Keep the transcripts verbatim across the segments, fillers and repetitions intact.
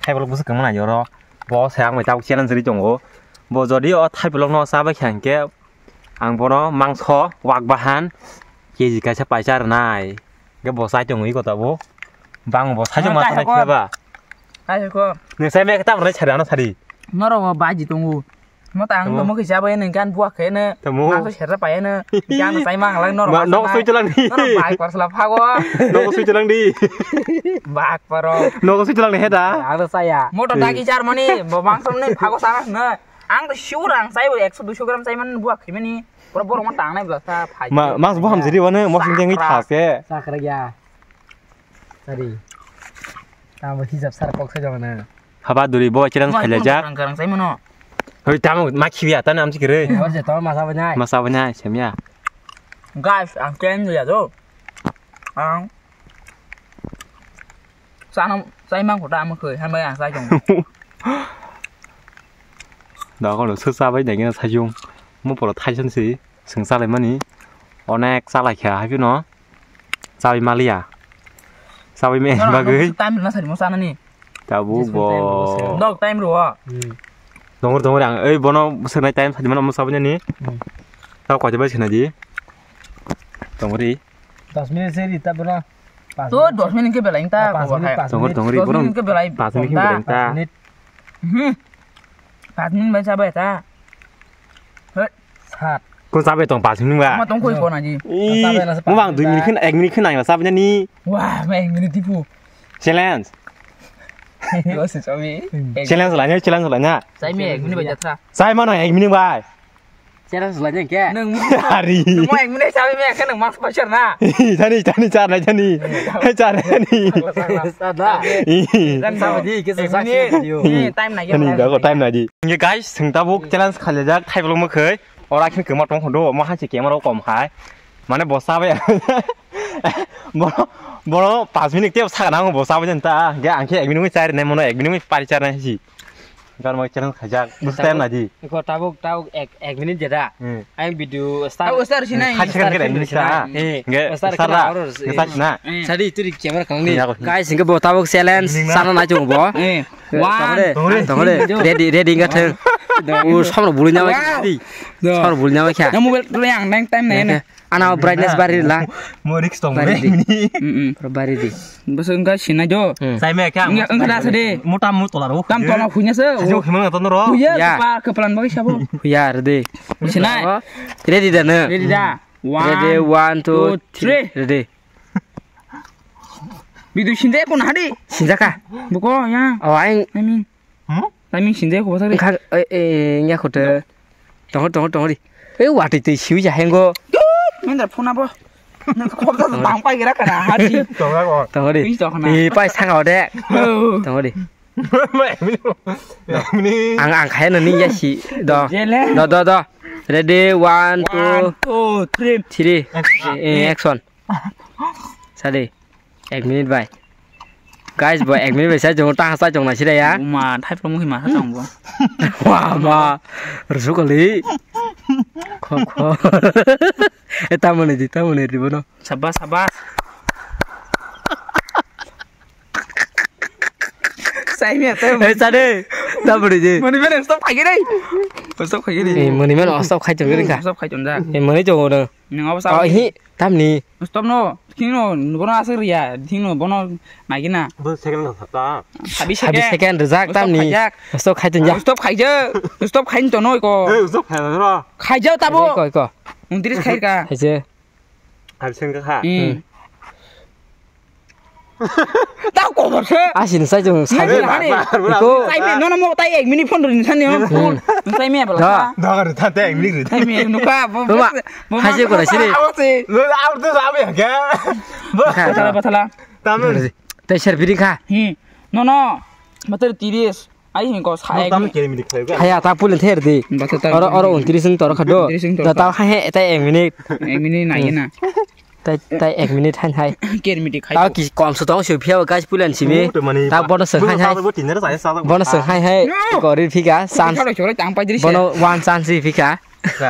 Thaibolok bwswk kwmana yoro. Bo se ang bai tabuk challenge ri tongo. Bo jodi o thaibolok no chabai kha hinkhe ang bono mangso wak bahan K G kaisa paisa rwnai. Hinkhe bo chai tongo iko tabuk. Bang bo sai ma thai thai khe ba. Thai kho. Nung sai me tabuk nai sari ano sari. Norok bo baji tongo. Mo ta ang tamo khe chabai nung kan buak khe ne. Tamo. Ang to serra pai ne. Kan sai mang lang norok. Nok sui tulang di. Norok bai parsla phago. Nok sui tulang di. Bak paro. Nok sui tulang di heda. Ang to saya. Moto dagi jar mani bo bang som ne phago sana ne. Ang to sure ang sai bo ekso duiso gram sai man buak khe mani. Pura borok ma tangnai bla sa phai. Ma mas bo ham jiri wane mo sing jeng tha se. Sakra ya. Sari. Tamo hijab sar kok sa jona. Haba duri bo challenge khailajak. Karang karang sai mano. Hoi tamo ma khibiya tane amsi kire. Hor je to masa banai. Masa banai semya. Guys, ang challenge ya do. Ang sana sai mang kota am khoi hambai ang sai jong. Da ko so sa bai dengena sai jong. Mo poro thai san si sing sa lai mani. Onek sa lai kha habi no. Chawi maliya. Chawi me bagwi. Time na sari mo sanani. Tabuk bo. Dog time ro. Dongor dongor ang ei bono sernai time sadi mano mo chawi ni. Tau kwate bai sina di. Dongori. Dos minute seri ta bono. To dos minute ke belai ta. Dongor dongori bono. Dos minute ke belai. Pas minute ke belai ta. Hmm. Pas minute bai chabai ta. Hei. Sat. Ko chabai tong pas minute ba. Ma tong koi ko na ji. Ih, mo bang dui minute khin, ek minute khin nang chabai ni. Wah, ma ek minute tipu. Challenge. Lo si chabai. Challenge la nya, challenge la nya. Sai me ek minute bai jatra. Sai ma nang ek minute bai. Challenge la nya ke? Nang. Hari. Mo ek minute chabai me ke nang mas pasar na. Tani, tani char na tani. Hai char na tani. Sat da. Ih. Dan chabai di ke sa. Time na ke. Tani da ko time na di. Nge guys, sing tabuk challenge khalijak thaibolok mwkhwi. Ora khe kwma tong hodo, mo hanse camera kom hai. Mane bo chabai. Bo, bo pas minute tebo saka nango bo chabai jan ta. Ge ang khe ek minute chari nai mono ek minute pari char nai si. Gar mo challenge khaijak. Bus time na di. Ko tabuk tabuk ek ek minute jeda. Ang video start. Tabuk start sinai. Khaijak khe ek minute sa. Ge start na. Sadi turi camera kang ni. Guys, inge bo tabuk challenge sana na chung bo. One, two, three. Ready, ready, wngkha thung. O, samrok bului nyabai kha. Samrok bului nyabai kha. Na mobile rw yang nang time nai na. Ana brightness bari la. Mo risk tong bari. Bari di. Bos wngkha sinai jo. Sai me kha. Wngkha da sade. Mota mo tola ro. Tam tola hunya se. Ajo himang to ro. Huya pa keplan bagi sabo. Huya ready. Sinai. Ready da na. Ready da. Ready, one, two, three. Ready. Bidu sinjak ko nahadi. Sinjak ka? Buko ya. Oh, aing. Timing. Hmm? Timing sinjak ko bosari. Kha, eh, eh, nya ko te. Tongo, tongo, tongo di. Eh, wati te siwi ja hengo. Tut, mendra phone abo. Nang khobda bang pai gira kana hadi. Tongo ko. Tongo di. Tongo na. Eh, pai saka ode. Oh. Tongo di. Ang, ang kaya nani ya si. Do. Jele. Do, do, do. Ready, one, two, three. Three. Eh, eh, action. Sadi. Ek minute bai. Guys, bo ek minute bai sai jong ta sa jong na sida ya. Uma, thai pro muhi ma sa jong bo. Wa ma. Rusu kali. Kho, kho. Eh, tamone di, tamone di bono. Sabas, sabas. Sai mi ate. Eh, sade. Tamone di. Mani mene stop khai dai. Stop khai dai. Eh, mani mene stop khai jong ka. Stop khai jong da. Eh, mani jong da. Nang abo sa. Oh, hi, tamni. Stop no. Thing no, bono aswk riya. Thing no, bono nagina. Bo second no sata. Sabi second. Sabi second rijak tamni. Stop khai tun ja. Stop khai ja. Stop khai to noi ko. Eh, stop khai ro. Khai ja tabo. Ko, ko. Untris khai ka. Khai je. Abi second ka. Hmm. Tao kobor se. Asin sai jong sai. Iko. Sai me no no mo tai ek minute phone rin sani. Sai me bala. Da ga ta ek minute. Sai me nuka. Bo. Haje ko sini. Lo aur to sabe ke. Bathala bathala. Tamil. Tai ser biri kha. Hmm. No no. Matar tiris. Ai hin ko sa ek minute. Haya ta pulin ther di. Oro oro untris tor kha do. Da ta ha he ta ek minute. Ek minute nai na. Tai, tai ek minute hain hai. Ker minute khai. Tao ki kom so tong sio phia guys pulan simi. Tao bono se hai hai. Bono se hai hai. Kori phika chance. Bono one chance ri phika.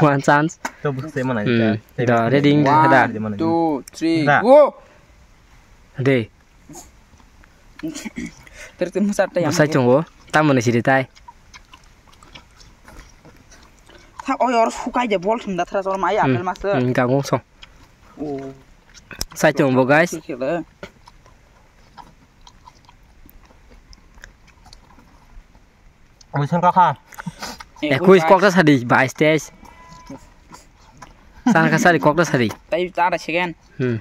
One chance. To buk se mana. Da ready hada. Two, three, go. De. Ter ter musar tai. Bwsai tongo, tamoni siri tai. Tha oi or sukai de bol thum da thra sor mai apel mas. Hmm, gango song. O. Sai tongo bo, guys. Khele. Mui sangka kha. Ekuis kokta sadi, bais teis. Sana ka sadi kokta sadi. Tai tara second. Hmm.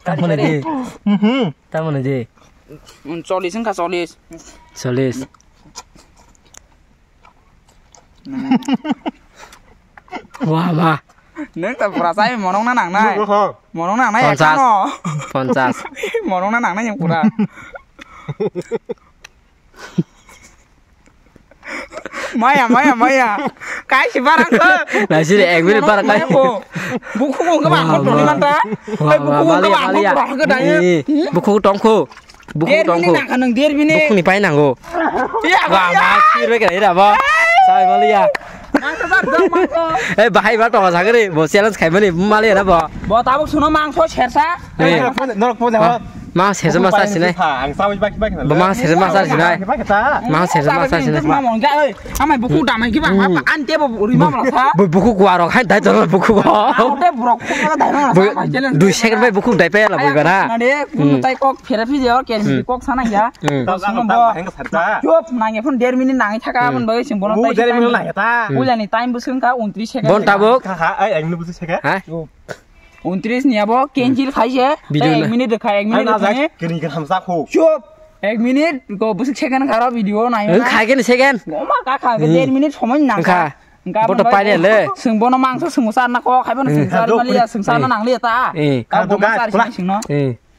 Tamoni di. Mhm. Tamoni di. Cholis wngkha, cholis. Cholis. Wah, wah. Nwng ta pura sai monong na nangnai. Monong nangnai. Ponchas. Ekano. Ponchas. Monong na nangnai yang pura. Maya, maya, maya. Kai si barang khe. Nasi de ek minute barang kai. Buku ko ke bang ko toni manta. Wah, wah, wah, buku ko ke bang ko. Buku tongko. Buku tongko. Nang kanang der bini. Buku ni pai nango. Ya, wah, ya. Masir be kira ira bo. Sai maliya. Eh, bahai ba tonga sagri. Bo challenge khai mani maliya na bo. Bo tabuk suno mangso sersa. Eh. Norok pon jago. Ma sersa ma sa sinai. Ang sawi baki baki. Bo ma sersa ma sa sinai. Ma sersa ma sa sinai. Amai buku damai ki bang apa ante bo rima mala sa. Bo buku kuarok hai dai tolo buku ko. Ante burok ko dai mala sa. Dui second bai buku dai pe la bui bana. Nade kun tai kok phera phi jeo ken kok sana ya. Chop nange phone der minute nange thaka mon bai sing bono tai. Der minute nange ta. Pujani time busung ka untris second. Bon tabuk. Kha kha ai ek minute busung second. Ha? Untris ni abo cancel khai se. Video na. Ek minute kha, ek minute kha. Kini kha hamsa kho. Chop. Ek minute go busuk second kharo video nai. Khai khe second. Goma ka kha der minute somoi nang kha. Boto paile le. Sung bono mangso sung sa na ko khai bono sung sa mali ya sung sa na nang le ta. Ka bo ma sar sing no.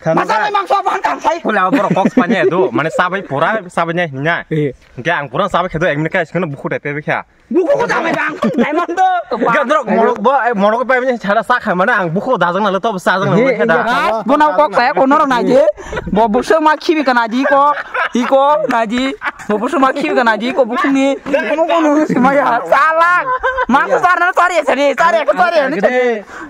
Masa mai mangso ban kam sai. Khula borok kok spanya do, mane sabai pura sabai nya hinya. Hingke ang pura sabai khe do ek minute kha sing no buku dai pe kha. Buku ko damai bang, damai do. Gadrok morok bo, morok pai mane chara sa kha mane ang buku dajang na le to sa jang na le kha da. Bo na kok saya ko norok nai di. Bo busu ma khibi kana di ko. Iko nai di. Bo busu ma khibi kana di ko buku ni. Kono kono si maya. Salak. Ma ko sar na sar ya sari, sar ya ko sar ya ni.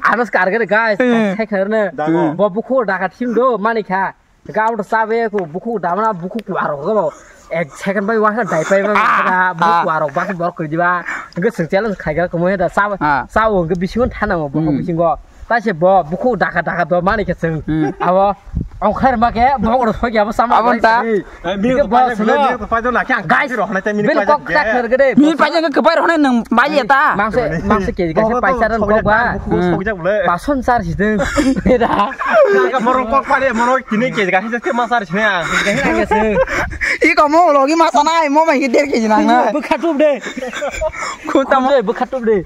Anas kar gare guys, sai khar na. Bo buku daga thim do mani kha. Gabdo chabe ko bukhuk damna bukhuk kuaro go. Ek second bai wasa dai pai ba bukhuk kuaro bas bor kri diba. Ge sing challenge khai ga komo da sa sa o ge bisingo thana mo bukhuk bisingo. Ta se bo bukhuk daka daka do mani ke sing. Abo ongkhar ma ke bo ro so ge abo sama. Abo ta. Ge bo sno. Guys, bil kok ta kher gede. Mi pa jang ke bai ro nang bai ta. Mangse mangse ke ga se paisa ran kok ba. Pason sar sideng. Era. Morok kok pare morok tini ke ga hija te masar sine ang. Iko mo logi masa nai mo mai der ke nang na. Bukha tup de. Khutam de bukha tup de.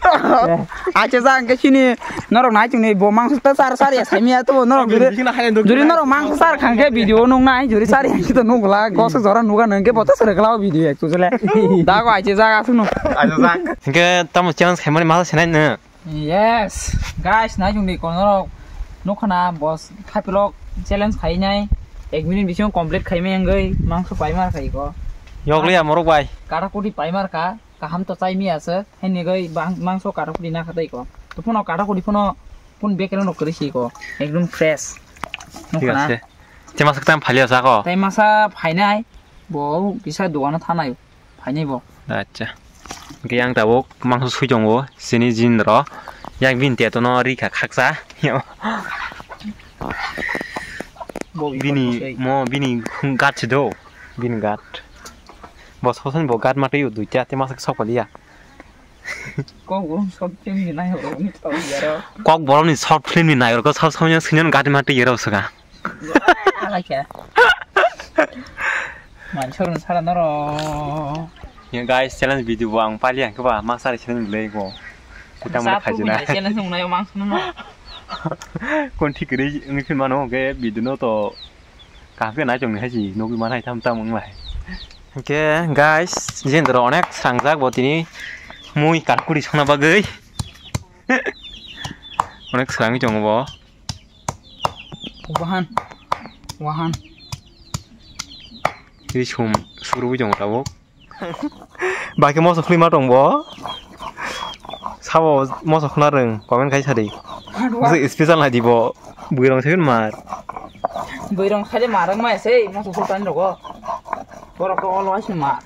Acha jang ke sini norok nai chuni bo mangsa ta sar sar ya saimia to norok juri. Juri norok mangsa sar khang ke video nung nai juri sar ya to nung la gos jora nuga nang ke bota sar klau video ek to jele. Da ko acha jang asunu. Acha jang. Ke tamo chance khaimani masa sinai na. Yes, guys, nai chungdi kono rok nukha na boss khaipilok challenge khainai ek minute bisingo complete khaimai wngwi mangso paimar khai ko. Yokliya morok bai. Kata kudi paimar ka kaham to chai miya se hini goi bang mangso kata kudi na khatai ko. To phono kata kudi phono pun bekel no kri si ko ekdom fresh. Nukha na. Te masa ktam phalia sa ko. Tai masa phainai bo bisa dogano thanai. Phainai bo. Acha. Hingke yang tabuk mangso sui tongo, sini jin ro. Yang bini teto no ri kha khaksa. Bini mo bini gat si do. Bini gat. Bo sosen bo gat ma twi duita te masa sok paliya. Kok borom short film ni nai ro ni to yaro. Kok borom ni short film ni nai ro ko sab samya sini gat ma twi yero saka. Alaikha. Manchor sara noro. Ya guys, challenge video bo ang pali ang keba masari challenge le go. Kita mo khajina. Challenge nung nayo mangso no. Kon thik ri ngi phin mano ke video no to kaham ke nai chong ni haji no bi man hai tam tam nglai. Ke guys, jendro onek sangjak bo tini mui karkuri sona bagwi. Onek srangwi tongo bo. Wahan. Wahan. Ini sum suruh jong tabuk. Baki moso khulima tong bo. Sabo moso khuna rwng, comment khai sadi. Bwswk special nai di bo. Bwrwng se mar. Bwrwng khai de marang mai se, moso khuna tani rogo. Borok to olo asin mar.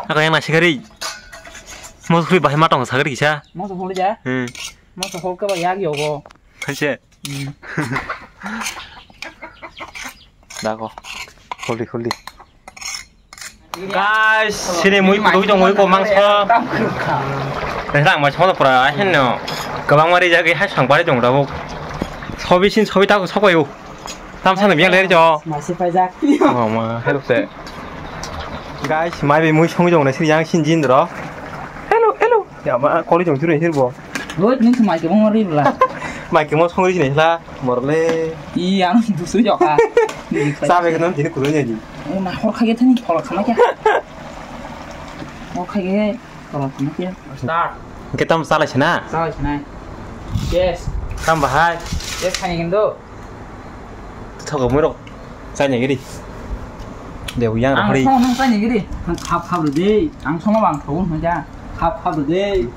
Ako yang nasi kari. Moso khuli bahai matong sagari kisa. Moso khuli ja? Hmm. Moso khul ke ba yag yogo. Khaise. Hmm. Dago. Khuli, khuli. Guys, sini mui putui tong mui ko mangso. Nang mai sono pura ahin no. Kabang mari jagi hai sang pari tong dabo. Sobi sin sobi ta ko sokoi o. Tam sana biang leri jo. Masi paijak. Oh ma, hello se. Guys, mai be mui song jong na siri yang sin jin ro. Hello, hello. Ya ma, koli jong jure hirbo. Hoi, ning se mai ke bong ri bla. Mai ke mo song ri jin hla. Morle. I, ang dusu joka. Sabe ke non jini kulo jani. O na hor khage thani thol khama kya. Hor khage thol khama kya. Start. Ke tam sala sina. Sala sina. Yes. Tam bahai. Yes, khani kendo. Thogo muro. Chai nai giri. Deu yang ang hori. Song nang chai nai giri. Ang khap khap de. Ang song bang thong ma ja. Khap khap de.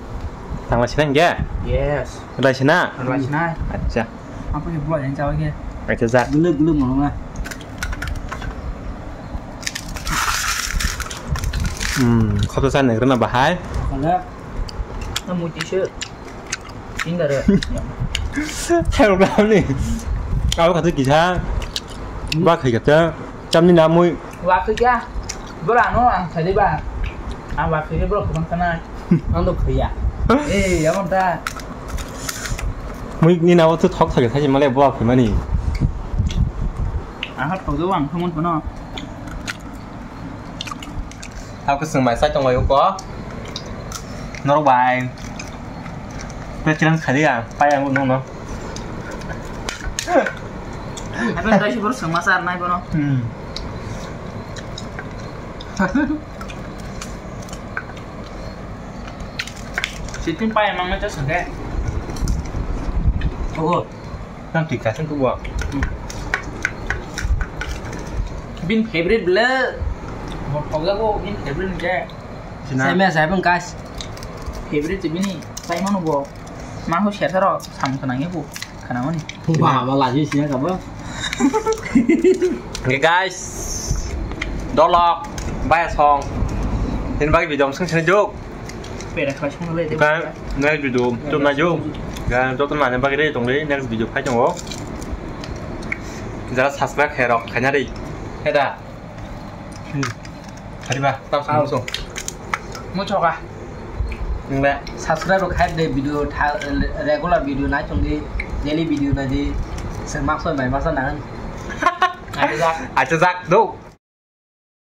Tang la sina ge? Yes. Lai sina? Lai sina. Acha. Apa ke buat yang cawe ke? Acha jak. Gulu gulu mau nggak? Hmm, khop sa nang rena bahai. Kalau kamu tisu. Tinggal ya. Hello ni. Kau kata kita. Bak kita. Chamni namui. Wa khe kya? Bora no ang thali ba. Ang wa khe bora khobang sana. Ang do khriya. Eh, ya mon ta. Mui ni na tu thok thok thai male bo khoi mani. Ang ha thok do ang khomon kono. Ako sung mai sai tong ayo ko. Norok bai. Pe challenge khali ya, pai ang nung no. Apa yang tadi baru sama sar nai bono. Hmm. Sitin pai emang na chasang ke. Oh. Nang tik kasing tu buang. Bin favorite bela. Mau kau jago bin favorite je. Sina. Saya meh saya pun kas. Favorite tu bini. Saya mana bo. Mana ho share saro sam kenangnya bu. Kenapa nih? Wah, malah aja sih ya kamu. Oke guys. Dolok. Bayar song. Ini bagi video sing sini juk. Pera kau sih mulai deh. Kan next video tu maju. Dan tu teman yang bagi dia tunggu next video kai tunggu. Jara subscribe herok kanyari. Heda. Hmm. Hari ba, tam sung sung. Mucho ka. Nang le. Subscribe rok khai de video tha regular video nai tong di daily video nai di. Seng mak soi mai masa nang. Acha jak. Acha jak do.